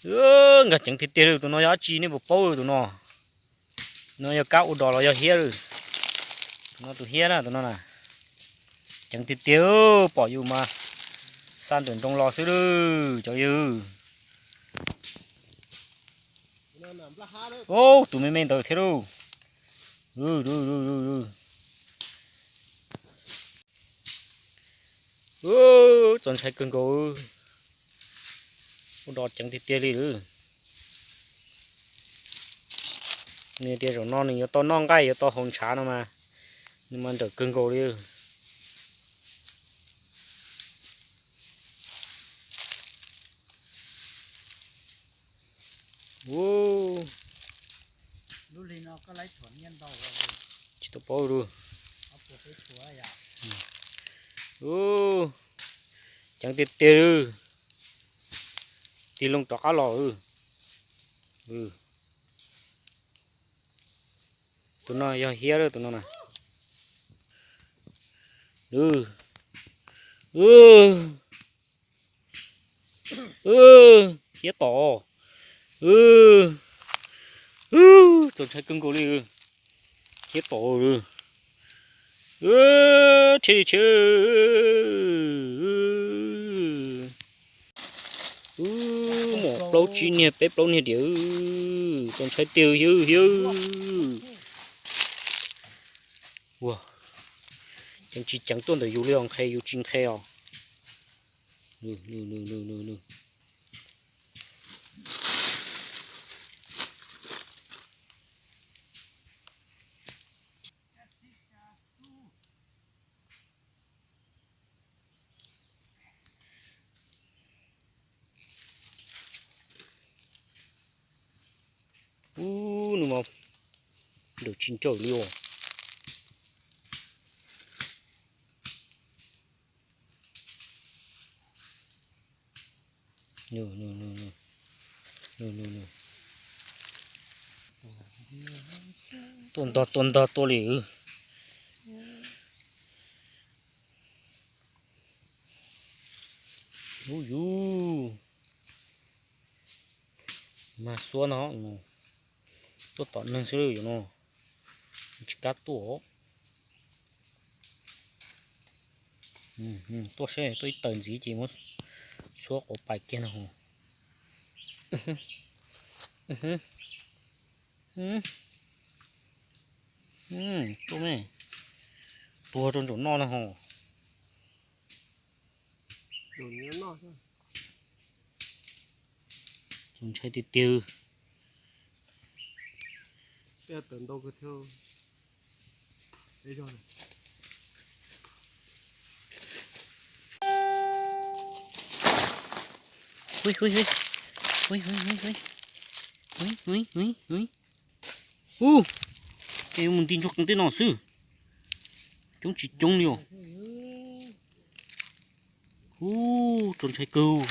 Nkag ceev tiag tiag li, tus no yog dab tsi nej puas paub tus no? Tus no yog kab ua dos los yog hiab li? Tus no tus hiab na, tus no na. Ceev tiag tiag, pom yus mas xa nrawm nroos los xwb lawm cov yawg. Ub, tus me me ntawd thiab lauj. Txaus ntshai kawg nkaus. Ua dos ceev tiag tiag li lawm. Nws tias zaum no nws yuav tau noj nqaij yuav tau haus ntshav no mas, nws mas nrawm kawg nkaus li. Tsis tau paub li. Ceev tiag tiag li. Tig loo rov qab los. Tus no yog hiab lawm tus no na. Hiab tom. Txaus ntshai kawg nkaus li. Hiab tom. Tsheb li tsheb. Muaj plaub tsib niag peb plaub niag diam. Txaus ntshai tiag hiab hiab. Ua, ceev tsis ceev tuaj ntawm yus li os, nqhis yus tsis nqhis os. Ub, nws mas nrawm tsis nrawm li os. Tuaj ntog tuaj ntog tuaj li. Ub yus, mag xuab no, tuaj tom neeg xwb yus no, tsis kam tuaj. Tuaj seb, tuaj ib tawm ntxiv ces muab xuab quav pais kiag no. Tuaj me, tuag rau ntsaum noj no ho. Txaus ntshai tiag tiag. Ub, es mus nti ntsuag qees tej no xwb, coob tsis coob li os. Ub, txaus ntshai kawg.